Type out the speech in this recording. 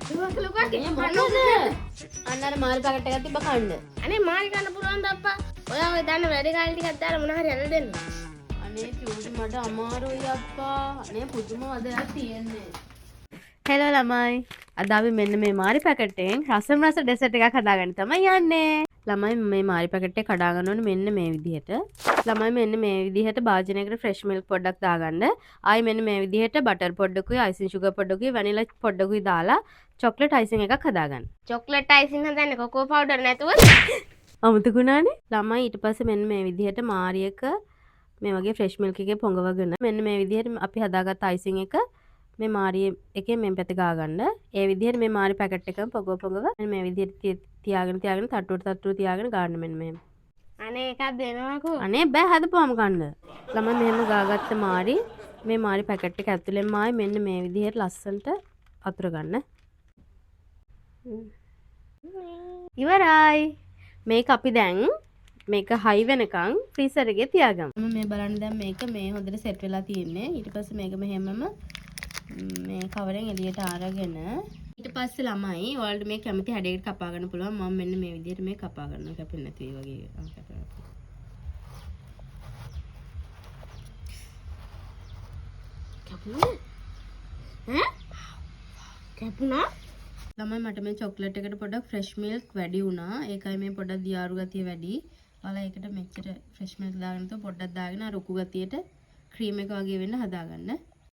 මොකද? අන්න අර මාරි පැකට් එකක් තිබ්බ කන්න. අනේ මාරි කන්න පුළුවන්ද අප්පා? ඔයා ඔය දන්න වැඩි කාලේ ටිකක් දාලා මොන හරි අරන් දෙන්න. අනේ චූටි මට අමාරුයි අප්පා. අනේ පුදුම වදයක් තියෙන්නේ. හෙලෝ ළමයි. අද අපි මෙන්න මේ මාරි පැකට් එකෙන් රසම රස ඩෙසර්ට් එකක් හදාගන්න තමයි යන්නේ. ළමයි මේ මාරි පැකට් එක කඩා ගන්න ඕනේ මෙන්න මේ විදිහට. ළමයි මෙන්න මේ විදිහට භාජනයකට ෆ්‍රෙෂ් මිල්ක් පොඩ්ඩක් දාගන්න. ආයි මෙන්න මේ විදිහට බටර් පොඩ්ඩකුයි අයිසින් ෂුගර් පොඩ්ඩකුයි වැනිලා පොඩ්ඩකුයි දාලා චොක්ලට් අයිසින් එකක් හදාගන්න. චොක්ලට් අයිසින් හදන්නේ කොකෝ පවුඩර් නැතුව? අමතක වුණානේ. ළමයි ඊට පස්සේ මෙන්න මේ විදිහට මාරි එක මේ වගේ ෆ්‍රෙෂ් මිල්ක් එකේ පොඟවගෙන මෙන්න මේ විදිහට අපි හදාගත්ත අයිසින් එක මේ මාරි එකේ මේ පැත්ත ගාගන්න. ඒ විදිහට මේ මාරි පැකට් එකම පොඟව පොඟව මෙන්න මේ විදිහට තියාගෙන තියාගෙන තට්ටුවට තට්ටුව තියාගෙන ගාන්න මෙන්න මෙහෙම. අනේ එකක් දෙනවකෝ. අනේ බෑ හදපුවාම කන්න. ළමයි මෙහෙම ගාගත්ත මාරි මේ මාරි පැකට් එක ඇතුලෙන්ම ආයේ මෙන්න මේ විදිහට ලස්සනට අතුර ගන්න. ඉවරයි. මේක අපි දැන් මේක හයි වෙනකන් ෆ්‍රීසර් එකේ තියාගමු. මම මේ බලන්න දැන් මේක මේ හොඳට සෙට් වෙලා තියෙන්නේ. ඊට පස්සේ මේක මෙහෙමම මේ කවරෙන් එළියට අරගෙන ඊට පස්සේ ළමයි ඔයාලට මේ කැමති හැඩයකට කපා ගන්න පුළුවන්. මම මෙන්න මේ විදිහට මේ කපා ගන්නවා. කැපෙන්නේ නැති ඒ වගේ. කැපෙනවා. කැපුණා? ඈ? කැපුණා? ළමයි මට මේ චොක්ලට් එකට පොඩක් ෆ්‍රෙෂ් මිල්ක් වැඩි වුණා. ඒකයි මේ පොඩක් දියාරු ගතිය වැඩි. ඔයාලා ඒකට මෙච්චර ෆ්‍රෙෂ් මිල්ක් දාගෙන තු පොඩ්ඩක් දාගෙන අර උකු ගතියට ක්‍රීම් එක වගේ වෙන්න හදාගන්න.